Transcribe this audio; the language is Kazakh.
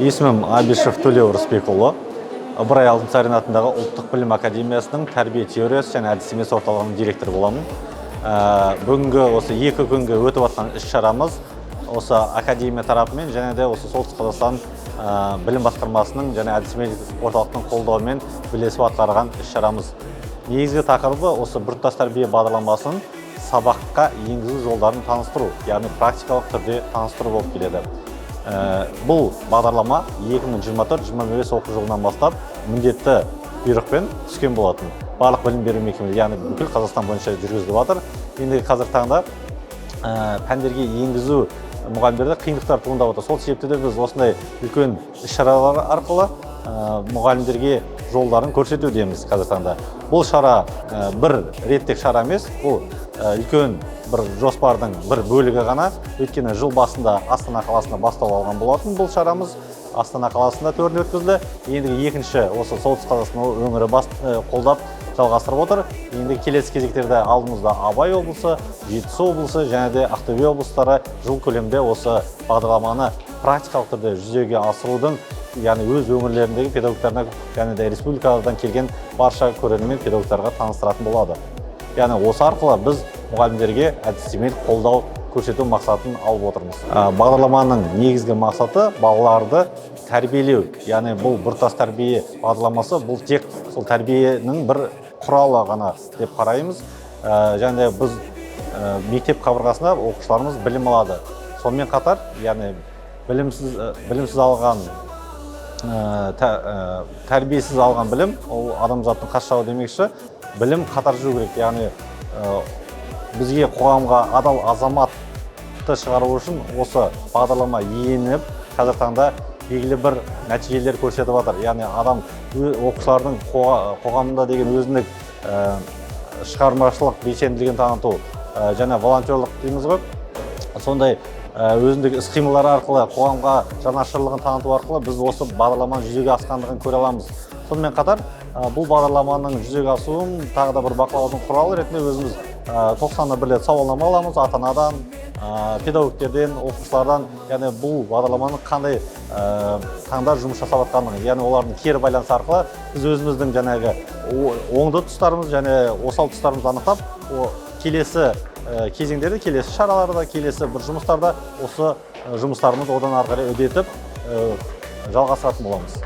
Есімім Абишев Төлеу Рысбекұлы. Ыбырай Алтынсарин атындағы Ұлттық білім академиясының тәрбие теориясы және әдістемесі орталығының директоры боламын. Бүгінгі осы 2 күнгі өтіп жатқан іс шарамыз осы академия тарапымен және де осы Солтүстік Қазақстан білім басқармасының және әдістемелік орталықтың қолдауымен бірлесіп атқарған іс шарамыз. Негізгі тақырыбы осы біртұтас тәрбие бағдарламасын сабаққа енгізу жолдарын таныстыру, яғни практикалық түрде таныстыру болып келеді. Бұл бағдарлама 2024-25 оқу жылынан бастап міндетті бұйрықпен түскен болатын. Барлық білім беру мекемелері, яғни бүкіл Қазақстан бойынша жүргізіліп жатыр. Енді қазіргі таңда пәндерге енгізу мұғалімдерде қиындықтар туындап отыр. Сол себепті де біз осындай үлкен іс шаралар арқылы мұғалімдерге жолдарын көрсетудеміз. Қазіргі таңда бұл шара бір реттік шара емес, бұл үлкен бір жоспардың бір бөлігі ғана. Өйткені жыл басында Астана қаласында бастау алған болатын. Бұл шарамыз Астана қаласында төрінде өткізілді. Ендігі екінші осы Солтүстік Қазақстан өңірі қолдап, жалғастырып отыр. Енді келесі кезектерде алдымызда Абай облысы, Жетісу облысы және де Ақтөбе облыстары жыл көлемінде осы бағдарламаны практикалық түрде жүзеге асырудың, яғни өз өңірлеріндегі педагогтарына және де республикадан келген барша көрермен педагогтарға таныстыратын болады. Яғни осы арқылы біз мұғалімдерге әдістемелік қолдау көрсету мақсатын алып отырмыз. Бағдарламаның негізгі мақсаты – балаларды тәрбиелеу. Яғни бұл біртұтас тәрбие бағдарламасы, бұл тек сол тәрбиенің бір құралы ғана деп қараймыз. Және де біз мектеп қабырғасында оқушыларымыз білім алады. Сонымен қатар, яғни білімсіз алған тәрбиесіз алған білім ол адамзаттың қас жауы демекші, білім қатар жүру керек. Яғни бізге қоғамға адал азаматты шығару үшін осы бағдарлама еніп, қазіргі таңда белгілі бір нәтижелер көрсетіп жатыр. Яғни адам оқушылардың қоғамда деген өзіндік шығармашылық белсенділігін таныту және волонтерлық дейміз ғой, сондай өзіндік іс қимылдар арқылы қоғамға жанашырлығын таныту арқылы біз осы бағдарламаның жүзеге асқандығын көре аламыз. Сонымен қатар бұл бағдарламаның жүзеге асуын тағы да бір бақылаудың құралы ретінде өзіміз 90-на бір рет сауалнама аламыз ата анадан, педагогтерден, оқушылардан, яғни бұл бағдарламаның қандай таңда жұмыс жасап жатқандығын. Яғни олардың кері байланысы арқылы біз өзіміздің жаңағы оңды тұстарымыз және осал тұстарымызды анықтап, келесі кезеңдерде, келесі шараларда, келесі бір жұмыстарда осы жұмыстарымызды одан ары қарай үдетіп, жалғастыратын боламыз.